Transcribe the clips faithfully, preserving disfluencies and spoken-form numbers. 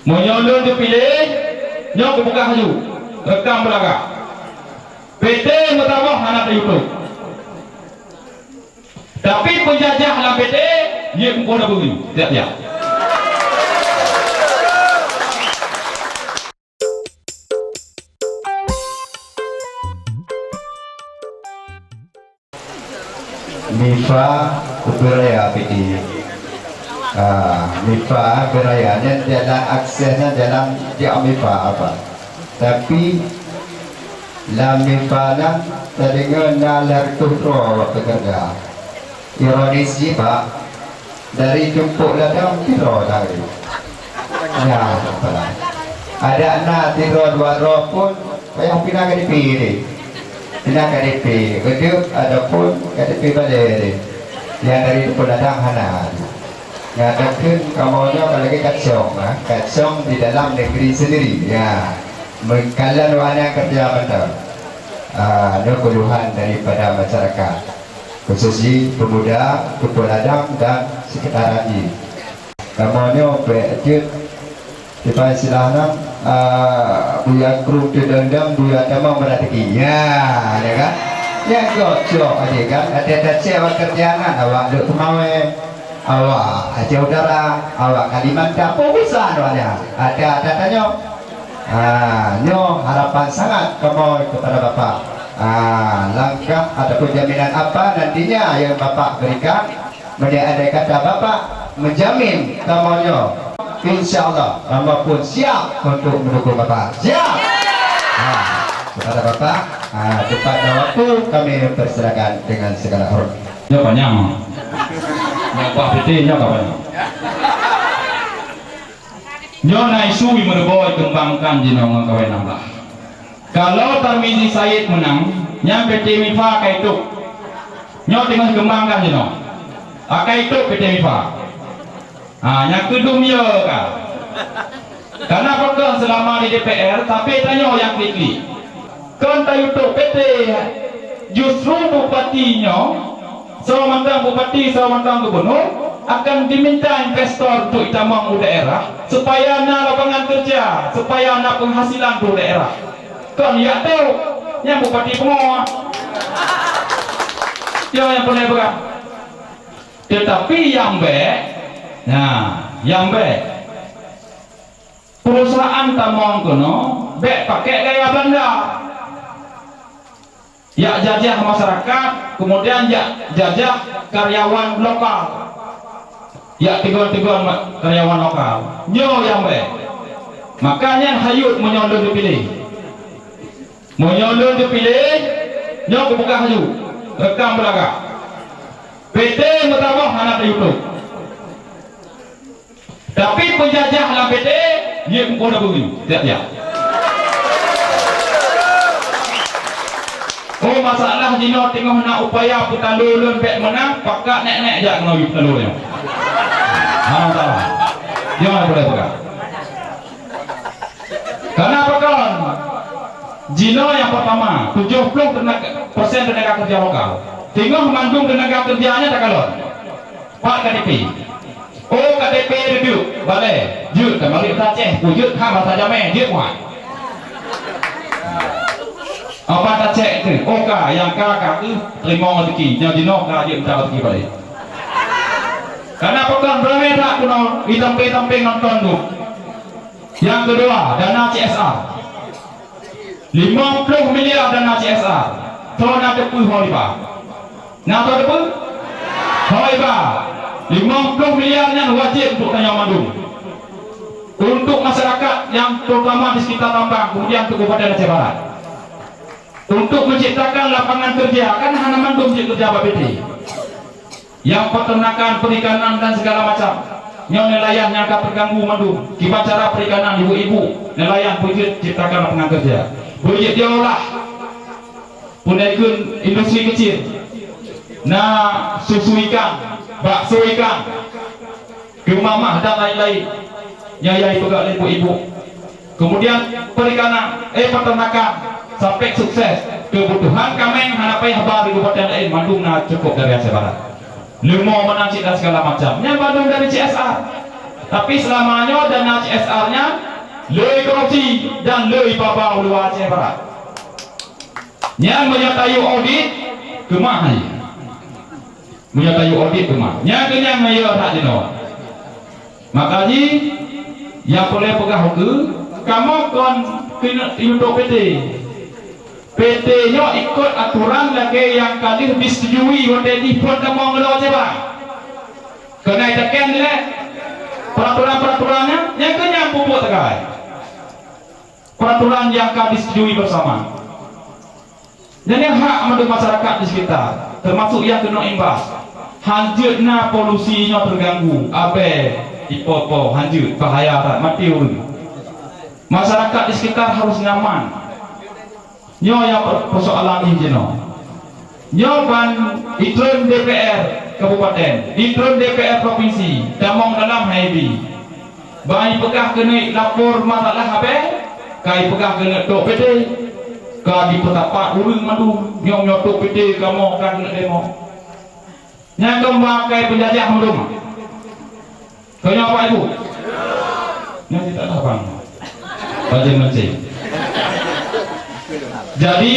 Meunyoe lôn teupiléh, nyoe kupeugah laju, reukam beulagak. P T meutamah hana tayue tôb. Tapi peunjajah lam P T, jeuet muphom na beungui, tiep-tiep. Mifa Ubin Raya P T. Ah, Mifa Ubin Raya nyan jalan aksesnya jalan di Mifa apa. Tapi lam Mifa nyan tadeungoe na lhèe reutôh droe awak peukeureuja. Ironis jih, Pak, dari tumpôk ladang sidroe tadi. Ya, adak na sidroe dua droe pun payah pina K T P deh. Pina K T P reudeup ataupun K T P balèe deh. Nyang dari tumpôk ladang hana. Nyatakan kamoe nyoe ka lagèe kacong, ah, kacong di dalam negeri sendiri. Ya, meukalon awaknyan keureuja mantong. Ah, nyoe keluhan daripada masyarakat. Khusus jih pemuda, tumpôk ladang dan sekitar jih. Kamoe nyoe bèk jeuet, kiban istilah nyan, ah, buya krueng teudong-dong, buya tamong meuraseuki. Nya, ya kan? Nyan gocok aja kan? Ada-ada cewek kerjaan awak duduk Kemawé, awak Aceh Utara, awak Kalimantan, fokusan awak nyan. Ada-ada tanyoe. Ah, nyoe harapan sangat kamoe kepada Bapak. Ah, langkah ataupun jaminan apa nantinya yang Bapak berikan? Meunyoe andai kata Bapak menjamin kamoe nyoe, insya Allah kamoe pun siap untuk mendukung Bapak. Siap? Ah, kepada Bapak, ah, tempat dan waktu kami persilakan dengan segala hormat. Nyoe panyang. Nyoe Pak P T nyoe ka panyang. Nyoe na isu meureuboh keumbangkan jinoe ngon kawén nam blah. Kalau Tarmizi Said meunang, nyan P T Mifa ka itôb. Nyoe teungoh keumbangkan jinoe. Akai itôb P T Mifa. Ha, nyan keudum ye ka. Kana pakon seulama di D P R, tapi tanyoe nyang klik-klik. Kon tayue tôb P T, justru bupati nyoe, soe mantong bupati, soe mantong gubunur, akan diminta investor untuk itamong u daerah, supaya na lapangan kerja, supaya na penghasilan untuk daerah. Kon jak tôb, nyan bupati pungo. Yo nyang peureulèe peugah. Tetapi nyang bèk, nah, nyang bèk. Perusahaan tamong keunoe bèk pakai gaya Belanda. Jak jajah masyarakat, kemudian jak jajah karyawan lokal. Jak tegon-tegon ma-, karyawan lokal. Nyoe nyang bèk. Maka nyan hayot meunyoe lôn teupiléh. Meunyoe lôn teupiléh, nyoe kupeugah laju, reukam beulagak. P T meutamah hana tayue tôb. Tapi peunjajah lam P T, jeuet muphom na beungui, tiep-tiep. Oh, masalah jinoe teungoh na upaya peutalo lôn bèk meunang, pakat nèk-nèk jak keunoe peutalo nyoe. Hana masalah. Jangan boleh peugah. Kana pakon? Jinoe nyang peurtama, tujoh ploh persen teunaga keureuja lokal. Teungoh mandum teunaga keureuja nyan takalon. Pat K T P? Oh, K T P reudeup, balèe. Jeuet ka marit basa Aceh, peue jeuet ha basa jamèe, jeuet muat. Apa tacèk teuh? Oh ka, nyang ka, ka teuh teurimong raseuki. Nyoe jinoe ka jeuet mita raseuki balèe. Kana pakon beurangèe that keunoe, di tampé-tampé nonton tu. Nyang keudua, dana C S R. Limong ploh miliar dana C S R. Soe na teupeue ho riba? Na soe teupeue? Ho riba. Limong ploh miliar nyan wajéb untuk tanyoe mandum. Untuk masyarakat nyang terutama di sekitar Tambang, kemudian untuk Kabupaten Aceh Barat. Untuk menciptakan lapangan kerja, kan hana mandum cit kerja bak P T. Nyang peternakan, perikanan dan segala macam. Nyoe nelayan nyang ka terganggu mandum. Kiban cara perikanan ibu-ibu, nelayan beujeuet ciptakan lapangan kerja. Beujeuet diolah. Peunaikkan industri kecil. Na susu ikan, bakso ikan. Keumamah dan lain-lain nyang yai peugah lé ibu-ibu. Kemudian perikanan, eh, peternakan sampai sukses. Kebutuhan kaméng hana payah ba di kabupaten lain, mandum na cukup dari Aceh Barat. Leumo meunan cit dan segala macam. Nyan bandum dari C S R. Tapi seulama nyoe dana C S R nyan le korupsi dan le iba-ba u luwa Aceh Barat. Nyan meunyoe tayue audit, keumah hai. Meunyoe tayue audit keumah. Nyan keuh nyang meuyue that jinoe. Maka jih, nyang peureulée peugah ukeue, kamoe kon keuneuk yue trok P T. P T nyoe ikot aturan lagée nyang ka lheueh disetujui watée jih phon tamong ngon Aceh Barat. Keuneuk teken lé peraturan-peraturan nyan, nyang keuh nyang peubuet teukai. Peraturan nyang ka disetujui bersama. Jadi hak mandum masyarakat di sekitar, termasuk nyang keuneuk imbas. Hanjeuet na polusi nyoe teuganggu, abée ipo-po hanjeuet, bahaya that, maté ureuëng. Masyarakat di sekitar harus nyaman. Nyoe nyang per-, persoalan jih jinoe. Nyoe ban itreun D P R kabupaten, itreun D P R provinsi, tamong dalam H I B. Ban ipeugah keuneuk lapor masalah abée, ka ipeugah keuneuk trok P T, ka jipeusapat ureuëng mandum, nyoe-nyoe trok P T kamoe ka keuneuk demo. Nyang keumah kai peunjajah mandum. Keu nyoe Bapak Ibu. Nyoe cit dah bang. Bajeueng mancing. Jadi,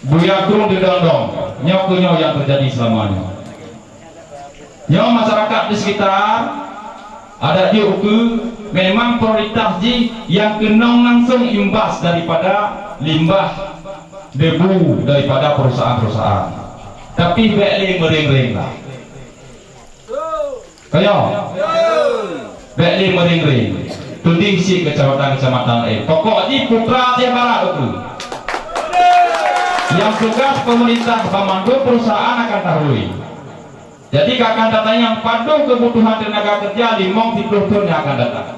buya krueng didong-dong. Nyoe keuh nyoe nyang teujadi seulama nyoe. Nyoe masyarakat di sekitar, adak jih ukeue, memang prioritas jih nyang keunong langsong imbas daripada limbah debu daripada perusahaan-perusahaan. Tapi bék lé meuring-ring lah. Kaya? Bék lé meuring-ring. Tudeh cit kecamatan-kecamatan laén. Pokok jih putra Aceh Barat ukeue. Nyang tugas pemerintah banmandum perusahaan akan tahui. Jadi, ka akan tatanyong padum keubutuhan teunaga keureuja limong siplôh thon nyang akan datang.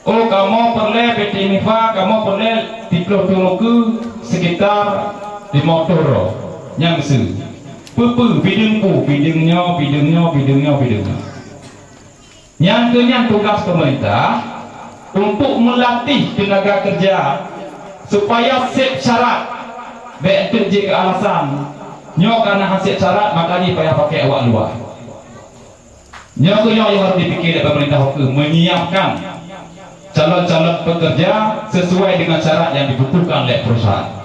Oh, kamoe peureulée P T Mifa, kamoe peureulée siplôh thon ukeue sekitar limong ploh droe. Nyang seuh. Peue-peue, bideueng peue, bideueng nyoe, bideueng nyoe, bideueng nyoe, bideueng nyoe. Nyan keuh nyan tugas pemerintah untuk melatih tenaga kerja supaya sép syarat. Bék teuk jeuet keu alasan, nyoe ka na han sép syarat, maka jih payah pakai awak luwa. Nyoe keuh nyoe nyang harôh dipike lé pemerintah ukeue, menyiapkan calon-calon pekerja sesuai dengan syarat yang dibutuhkan oleh perusahaan.